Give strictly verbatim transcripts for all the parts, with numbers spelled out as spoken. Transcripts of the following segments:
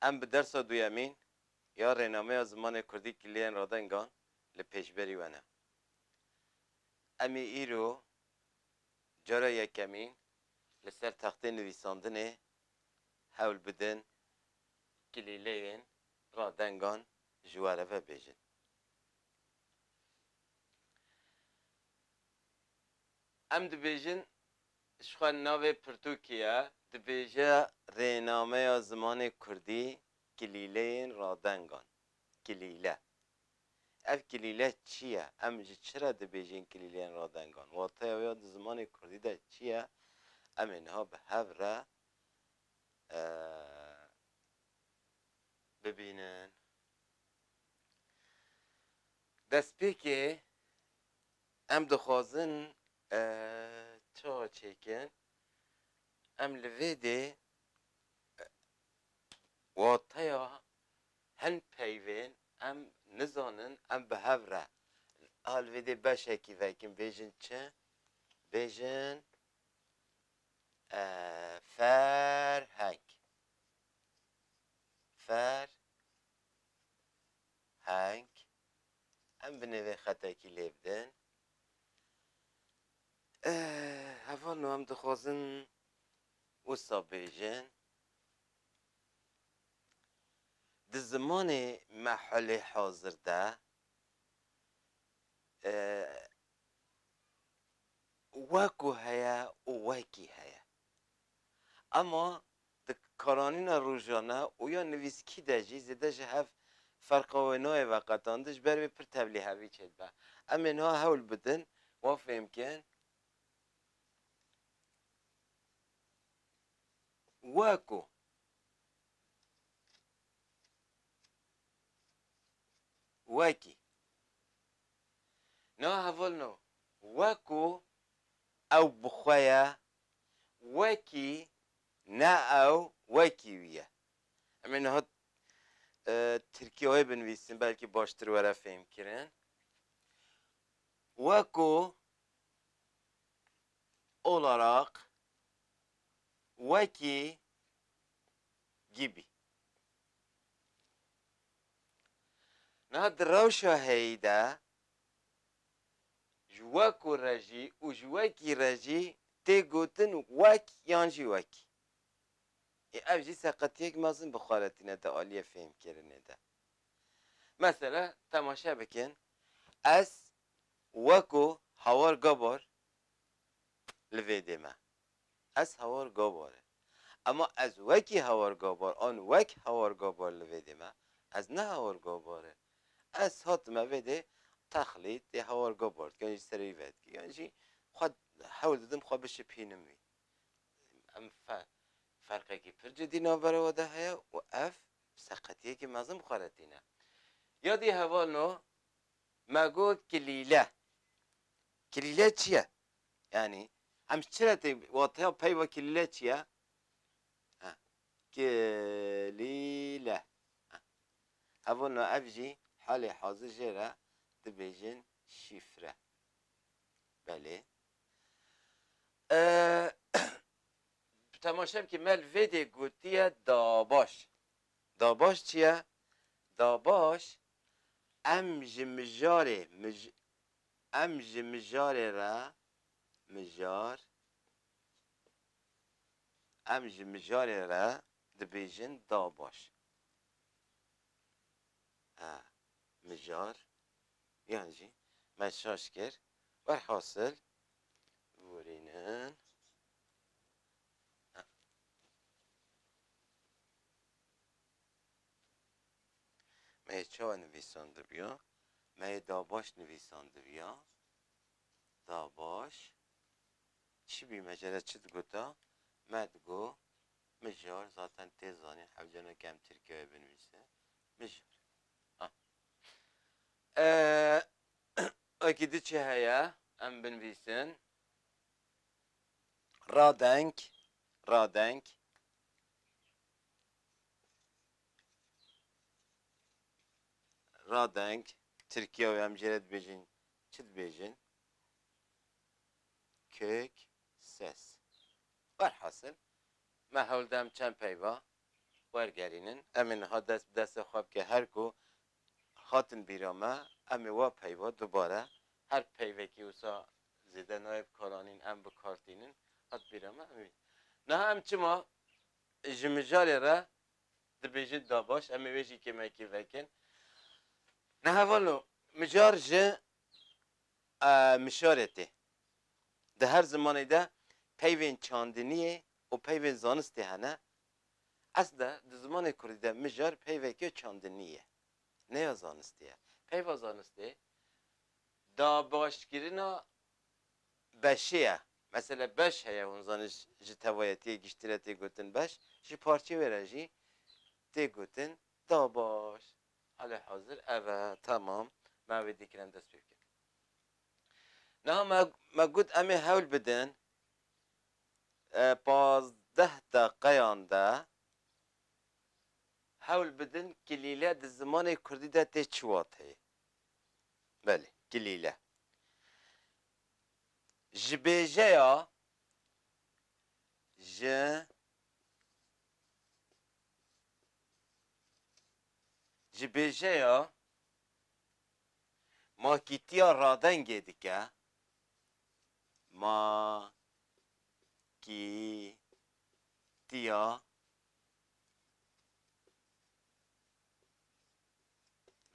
Em bi dersa duyemîn ya rênameya zimanê kurdî kilîleyên radengan li pêşberî we ne. Em ê îro cara yekemîn li ser textê nivîsandinê hewl bidin kilîleyên radengan ji we re ve bêjin. Em dibêjin, ji xwe navê pirtûkê ye, dibêje rênameya zimanê kurdî kilîleyên radengan. Kilîle. Ev kilîle çi ye? Em ji çi re dibêjin kilîleyên radengan? Wateya wê ya di zimanê kurdî de çi ye? Em ê niha bi hev re, e, bibînin. Destpêkê em dixwazin, e, çawa çêkin? Em li vê dê, e, wateya hin peyvên em nizanin, em bi hev re. A li vê dê beşekî vekin, bêjin çi? Bêjin, e, ferheng. Ferheng. Em binê vê xetekî lê bidin. Eh, hevalno, em dixwazin wisa bêjin. Di zimanê me halê hazir de, eh, weko heye û wekî heye. Ema di karanîna rojane û ya nivîskî de jî zêde ji hev ferqa wê nayê veqetandin, ji ber wê pir tevlîhevî çêdibe. Em ê niha hewl bidin, wan fêhm kin. Weko. Wekî. Na hevalno, weko ew bi xwe ye, wekî ne ew wekî wî ye. Em ê niha, e, tirkî wê binivîsin, belkî baştir were fêhmkirin. Weko olarak, wekî, gibi. Niha di rewşa heyî de ji weko re jî û ji wekî re jî tê gotin wek yan jî wekî. Ê ev jî seqetiyek mezin bi xwe re tîne di aliyê fêhmkirinê de. Mesela, temaşe bikin, ez weko Hawar Gabar li vê dê me. Ez Hawar Gabar im. Ema ez wekî Hawar Gabar an wek Hawar Gabar li vê dê me, ez ne Hawar Gabar im. Ez hatime vê dê texlît ê Hawar Gabar dikim, yan jî serî vedikî, yan jî xwe hewl didim xwe bişipînim wî. Em fe-, ferqekî pir cidî navbera we de heye û ev seqetiyekî mezin bi xwe re tîne. Ya dî hevalno, me got kilîle. Kilîle çi ye? Yanî, em çi re tê, wateya peyva kilîle çi ye? Ha, kilîle. Ha. Hevalno, ev jî halê hazir jê re dibêjin şîfre. Belê. Ee, temaşe bikî, me li vê dê gotiye dabaş. Dabaş çi ye? Dabaş, em ji mijarê, mij-, em ji mijarê re, mijar, em ji mijarê re dibêjin dabaş. Ha, mijar, yan jî me şaş kir. Werhasil, biborînin. Ha. Me yê çawa nivîsandibiya? Me yê dabaş nivîsandibiya. Dabaş. Çi bî, me jê re çi digota? Me digot mijar, zaten tê zanîn, hewce nake em tirkiyeyê binivîse. Mijar. Ha. Ee, wekî di çi heye? Em binivîsin. Radeng, radeng. Radeng, tirkiya wê em jê re dibêjin, çi dibêjin? Kök ses. Werhasil, me hewl da em çend peyva wergerînin. Em ê niha dest bi destê xwe bike, her ku hatin bîra me, em ê wa peyva dubare her peyvekî wisa zêde nayê bikaranîn, em bikartînin, hat bîra me, em ê. Niha em çima ji mijarê re dibêjin da baş, em ê wê jî kêmekî vekin. Ne hevalno, mijar ji, e, mişarê tê. Di her zimanê de peyvên çandiniyê û peyvên zanistê hene. Eslde di zimanê kurdî de mijar peyveke çandinî ye. Ne ya zanistê ye. Peyva zanistê dabaşkirina beşê ye. Mesela beş heye, hûn zanin ji, ji tevayetiyê giştî re tê gotin beş, ji parçeyê wê re jî tê gotin dabaş. Hale hazir ev e, temam. Me wê dîkirin dest pê bikin. Niha me, me got em ê hewl bidin, e, pazdeh deqeyan de hewl bidin kilîle di zimanê kurdî de tê çi wateyê? Belê, kilîle. Ji bêjeya, ji, ji bêjeya makîtiya radengê dike. Ma, kî, tiya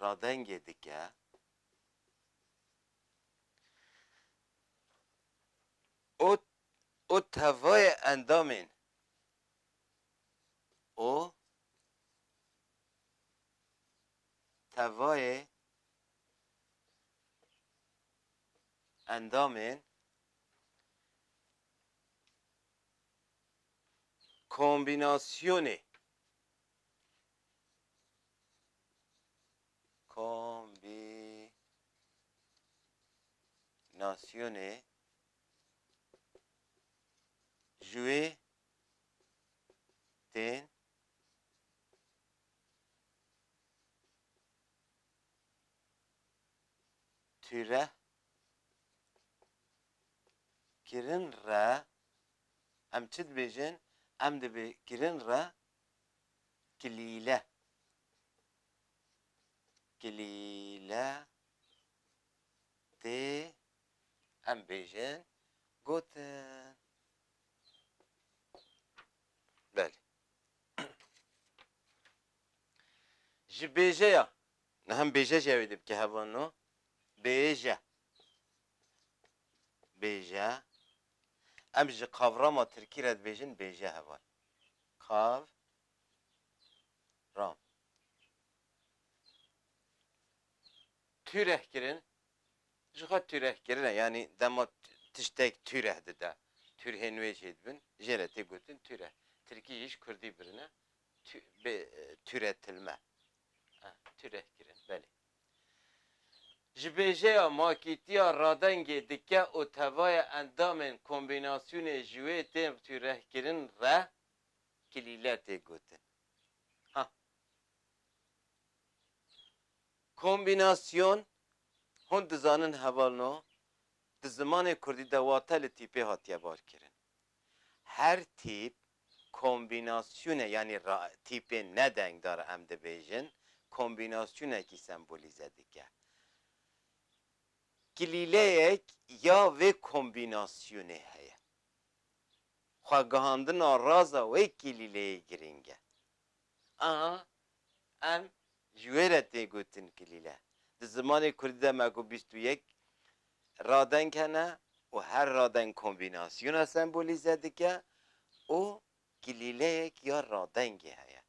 radengê dike. Û, û tevayê endamên. Û tevayê endamên kombînasyonê, kombînasyonê ji wê tên tûreh kirin re, em çi dibêjin? Em dibê kirin re kilîle. Kilîle tê, em bêjin, gotin. Belê. Ji bêjeya, niha em bêje jî ew ê dibike hevalno. Bêje. Bêje. Em ji kavrama tirkî re dibêjin bêje heval. Kavram. Tûreh kirin. Ji xwe tûreh kirine, yanî dema t-, tiştek tûreh dide, tûrhên wê çêdibin, jê re tê gotin tûreh. Tirkî jî ji kurdî birine, tû-, bê, e, türetilme. E, tûreh kirin, belê. Ji bêjeya makîtiya radengê dike û tevaya endamên kombînasyonê ji wê tên tûrehkirin re kilîle tê gotin. Ha. Kombînasyon, hûn dizanin hevalno, di zimanê kurdî de wate li tîpê hatiye barkirin. Her tîp kombînasyonê, yanî ra-, tîpê nedengdar em dibêjin, kombînasyonekî sembolîze dike. Kilîleyek ya vê kombînasyonê heye. Xwegihandina raza wê kilîleyê girîng e. Aha, em ji wê re tê gotin kilîle. Di zimanê kurdî de me got bîst û yek radeng hene û her radeng kombînasyona sembolîze dike û kilîleyek ya radengê heye.